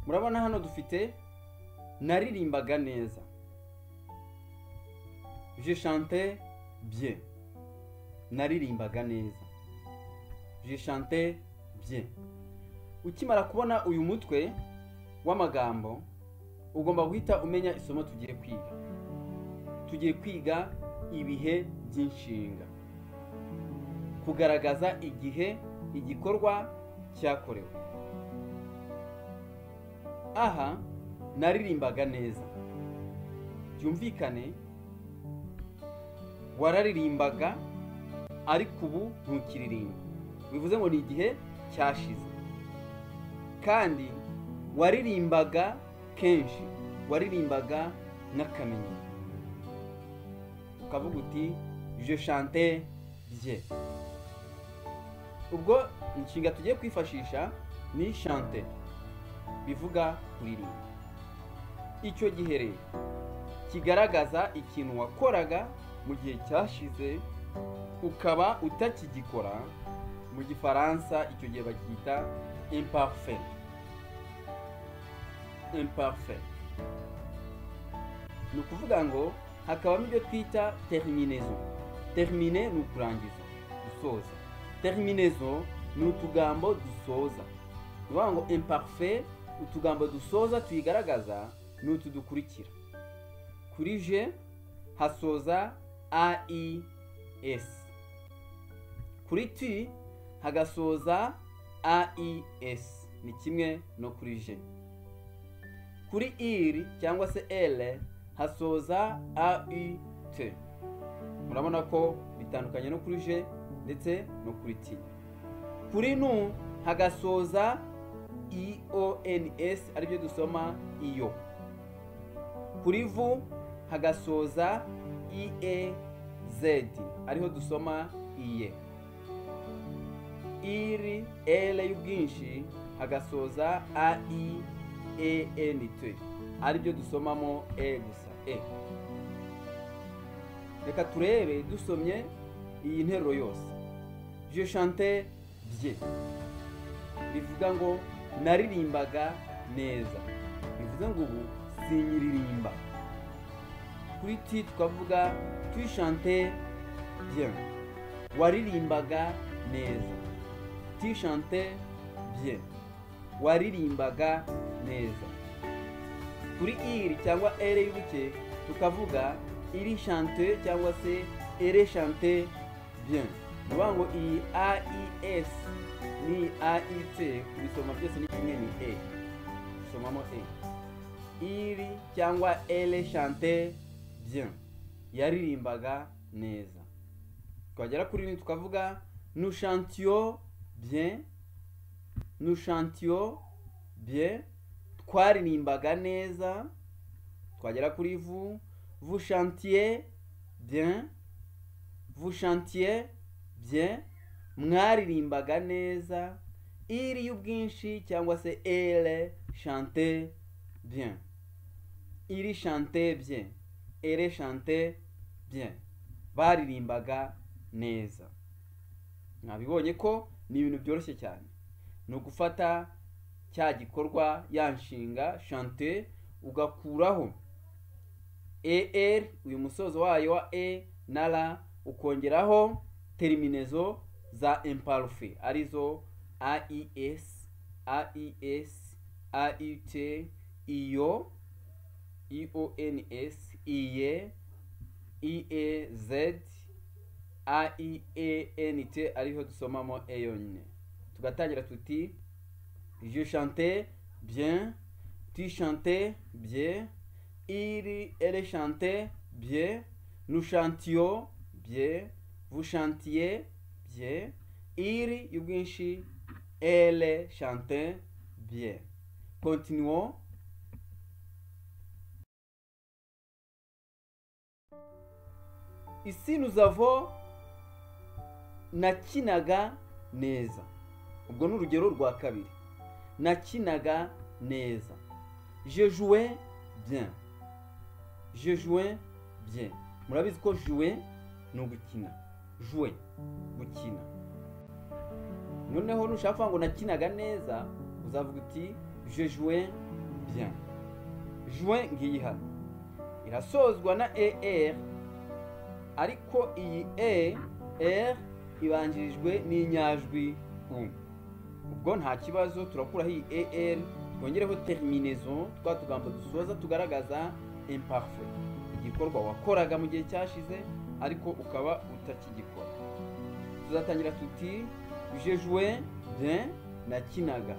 Murabona hano dufite naririmbaga neza, je chantais bien, naririmbaga neza, je chantais bien. Ukimara kubona uyu mutwe w'amagambo ugomba guhita umenya isomo tugiye kwiga. Tugiye kwiga ibihe by'inshinga, kugaragaza igihe igikorwa cyakorewe. Aha naririmbaga neza, byumvikane wararirimbaga ariko ubu ntukiririmba, bivuze ngo ni igihe cyashize. Kandi waririmbaga kenshi, waririmbaga n'akamenyero, ukavuga uti je chantais bien. Ubwo inshinga tugiye kwifashisha ni chanter, bivuga kuririmba. Icyo gihe rero kigaragaza ikintu wakoraga mu gihe cyashize ukaba utakigikora. Mu Gifaransa icyo gihe bakita imparfait. Imparfait ni ukuvuga ngo hakabamo ibyo twita terminaison. Terminer ni ukurangiza, gusoza. Terminaison ni utugambo dusoza. Ni ukuvuga ngo imparfait, utugambo dusoza tuyigaragaza ni utu dukurikira. Kuri je hasoza a i s, kuri tu hagasoza a i s, ni kimwe no kuri je. Kuri il cyangwa se l hasoza a u t. Murabona ko bitandukanye no kuri je ndetse no kuri t. Kuri nu hagasoza i o n s, aribyo dusoma iyo. Kuri vu hagasoza i e z, ariho dusoma iye. Iri l y'ubwinshi hagasoza a i e n t, aribyo dusomamo e gusa, e. Reka turebe dusomye iyi nteruro yose. Je chantais bien bivuga ngo naririmbaga neza, bivuze ngo ubu sinyiririmba. Kuri ti tukavuga tu chantais bien, waririmbaga neza. Tu chantais bien, waririmbaga neza. Kuri il cyangwa ere y'ubuke tukavuga iri chante cyangwa se ere chante bien. Ni ukuvuga ngo iyi a i s ni a i t kubisoma byose ni kimwe, ni e, dusomamo e. Iri cyangwa ere chante bien, yaririmbaga neza. Twagera kuri ni tukavuga nous chantions bien, nous chantions bien, twaririmbaga neza. Twagera kuri vous, vous chantiez bien, vous chantiez bien, mwaririmbaga neza. Iri y'ubwinshi cyangwa se elle chantait bien, iri chantait bien, elle chantait bien, baririmbaga neza. Mwabibonye ko ni ibintu byoroshye cyane, ni ugufata cya gikorwa ya nshinga chanter ugakuraho er uyu musozo wayo wa e na la, ukongeraho terminaison za imparfait arizo a i s, a i s, a u t, iyo, i o n s, iye, i e z, a i e n t, ariho dusomamo e yonyine. Tugatangira tuti je chantais bien, tu chantais bien, il, elle chantait bien, nous chantions bien, vous chantiez bien, il y'ubwinshi, elle chantait bien. Continuons. Ici nous avons nakinaga neza. Ubwo ni urugero rwa kabiri. Nakinaga neza. Je jouais bien. Je jouais bien. Murabizi ko jouer ni ugukina. Jouer, gukina. Noneho nushaka ngo nakinaga neza, Uzavuga uti je jouais bien. Jouais ngiyi hano irasozwa na er, ariko iyi e r ibanjirijwe n'inyajwi u. Ubwo nta kibazo, turakuraho iyi er twongereho terminaison, twa tugambo dusoza tugaragaza imparfait, igikorwa wakoraga mu gihe cyashize ariko ukaba utakigikora. Tuzatangira tuti je jouais bien, nakinaga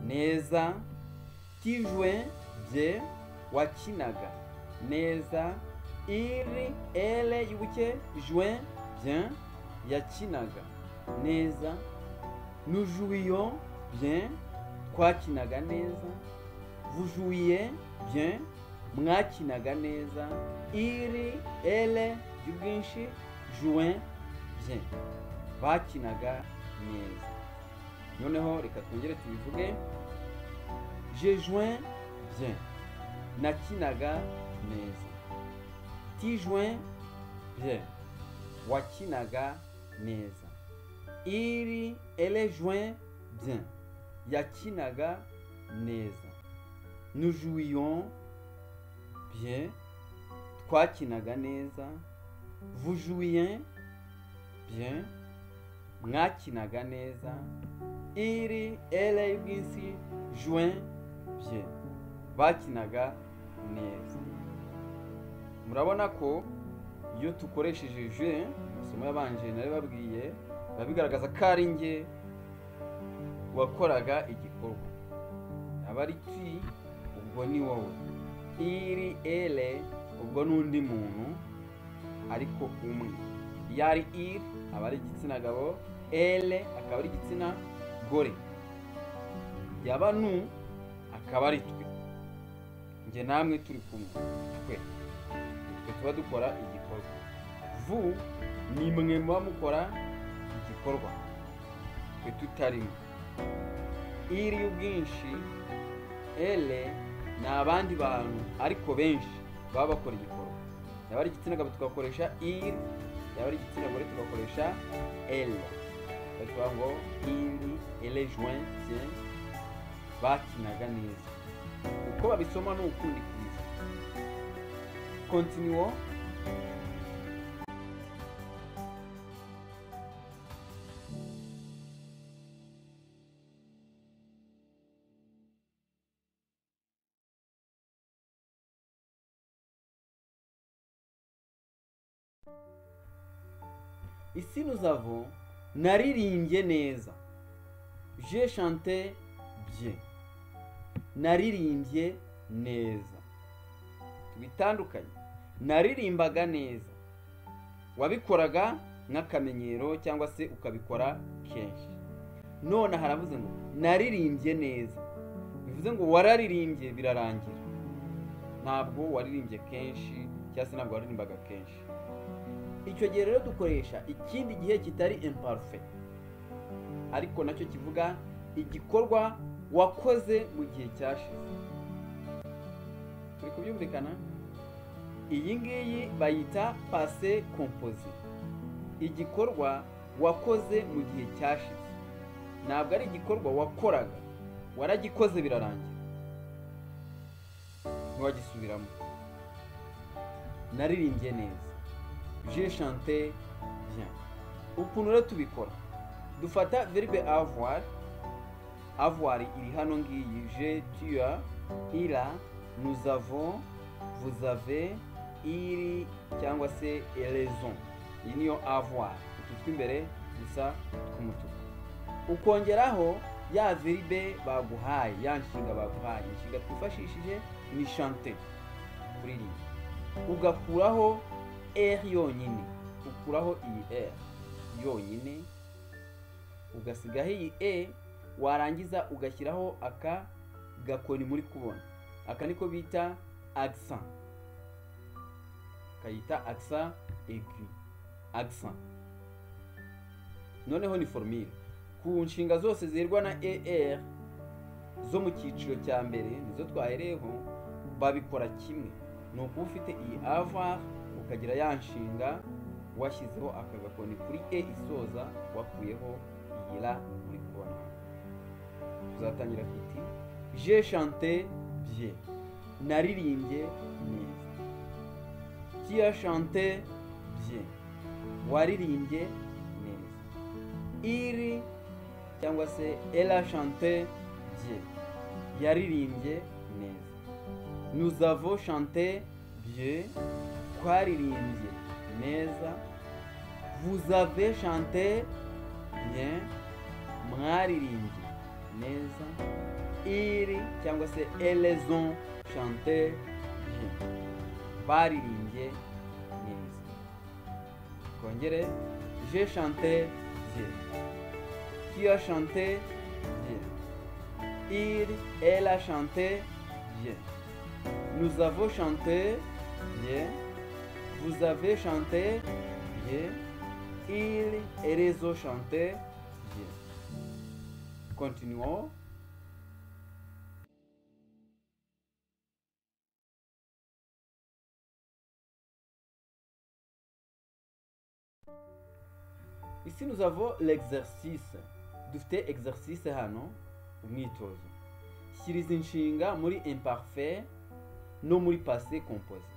neza. Tu jouais bien, wakinaga neza. Il, elle y'ubuke, jouait bien, yakinaga neza. Nous jouions bien, twakinaga neza. Vous jouiez bien, mwakinaga neza. Il, elle y'ubwinshi, jouait bien, bakinaga neza. Noneho reka twongere tubivuge. Je jouais bien, nakinaga neza. Tu jouais bien, wakinaga neza. Il, elle jouait bien, yakinaga neza. Nous jouions bien, twakinaga neza. Vous jouiez bien, mwakinaga neza. Il, elle y'ubwinshi, jouait bien, bakinaga neza. Murabona ko iyo tukoresheje je, amasomo yabanje nari babwiye, biba bigaragaza ko ari njye wakoraga igikorwa. Yaba ari tu, ubwo ni wowe. Il, elle, ubwo n'undi muntu ariko umwe. Iyo ari il aba ari igitsina gabo, elle akaba ari igitsina gore. Yaba nu akaba ari twe, njye namwe turi kumwe, twe tuba dukora igikorwa. Vous ni mwe muba mukora igikorwa, twe tutarimo. Il y'ubwinshi, elle ni abandi bantu ariko benshi baba bakora igikorwa. Yaba ari igitsina gabo tugakoresha il, yaba ari igitsina gore tugakoresha elle. Batuvuga ngo il, elle joint bien, bakinaga neza. Uko babisoma ni ukundi kubivuga. Continuons. Ici nous avons naririmbye neza. J'ai chanté bien. Naririmbye neza. Tubitandukanye. Naririmbaga neza. Wabikoraga nk'akamenyero cyangwa se ukabikora kenshi. None haravuze ngo naririmbye neza. Bivuze ngo wararirimbye birarangira. Ntabwo waririmbye kenshi cyangwa se ntabwo waririmbaga kenshi. Icyo gihe rero dukoresha ikindi gihe kitari imparfait, ariko nacyo kivuga igikorwa wakoze mu gihe cyashize. Turi kubyumvikana? Iyi ngiyi bayita passé composé, igikorwa wakoze mu gihe cyashize. Ntabwo ari igikorwa wakoraga, waragikoze birarangira, ntiwagisubiramo. Naririmbye neza, j'ai chanté bien. Ukuntu rero tubikora, dufata verbe avoir. Avoir iri hano ngiyi, je, tu as, il a, nous avons, vous avez, il cyangwa se elles ont. Iyi niyo avoir, utu tw'imbere gusa tw'umutuku. Ukongeraho ya verbe baguhaye, ya nshinga baguhaye. Inshinga twifashishije ni chanter, kuririmba. Ugakuraho r yonyine, ukuraho iyi r yonyine, ugasigaho iyi e, warangiza ugashyiraho aka gakoni muri kubona. Aka niko bita accent, kayita accent aigu, accent. Noneho ni formule ku nshinga zose zirwa na er zo mu cyiciro cya mbere, nizo twahereyeho, babikora kimwe. Ni ukuba ufite iyi avoir ukagira ya nshinga washyizeho aka gakoni kuri e isoza, wakuyeho iyi la muri kubona. Tuzatangira tuti j'ai chanté bien, naririmbye neza. Tu as chanté bien, waririmbye neza. Il cyangwa se elle a chanté bien, yaririmbye neza. Nous avons chanté bien, twaririmbye neza. Vous avez chanté bien, mwaririmbye neza. Il cyangwa se elles ont chanté bien, baririmbye neza. Twongere j'ai chanté bien, tu as chanté bien, il, elle a chanté bien, nous avons chanté bien, vous avez chanté bien, il, elles ont chanté bien. Continuons. Ici nous avons l'exercice. Dufite exercice hano, umwitozo. Shyira izi nshinga muri imparfait no muri passé composé.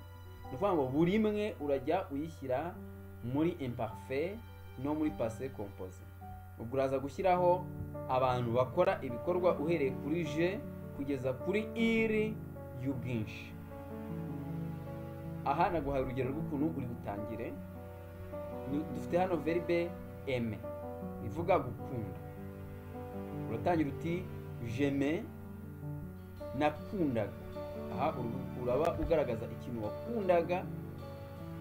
Ni ukuvuga ngo buri imwe urajya uyishyira muri imparfait no muri passé composé. Ubwo uraza gushyiraho abantu bakora ibikorwa uhereye kuri je kugeza kuri iri y'ubwinshi. Aha naguhaye urugero rw'ukuntu uri butangire. Dufite hano verbe aimer ivuga gukunda. Uratangira uti j'aimais, nakundaga. Aha uraba ugaragaza ikintu wakundaga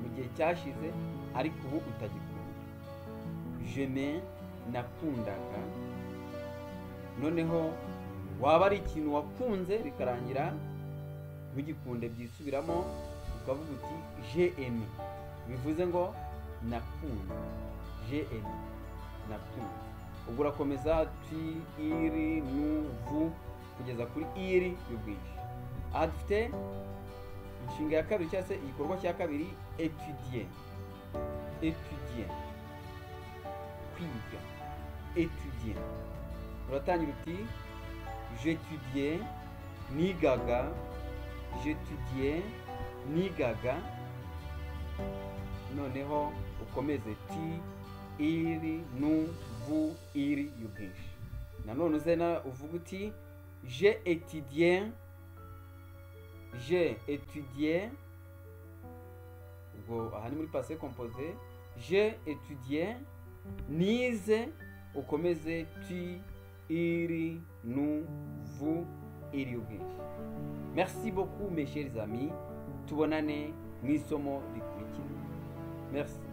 mu gihe cyashize ariko ubu utagikunda. J'aimais, nakundaga. Noneho waba ari ikintu wakunze bikarangira ntugikunde byisubiramo, ukavuga uti j'ai aimé, bivuze ngo nakunze. J'ai aimé, nakunze. Ubwo urakomeza tu, iri, nu, vu kugeza kuri iri y'ubwinshi. Aha dufite inshinga ya kabiri cyangwa se igikorwa cya kabiri, étudier. Étudier, kwiga. Étudier, uratangira uti j'étudiais, nigaga. J'étudiais, nigaga. Noneho ukomeze ti, iri, nu, vu, iri y'ubwinshi. Nanone uze na uvuga uti j'ai étudié. J'ai étudié, ubwo aha ni muri passé composé. J'ai étudié, nize. Ukomeze tu, iri, nu, vu, iri y'ubwinshi. Merci beaucoup mes chers amis, tubonane mu isomo rikurikira. Merci.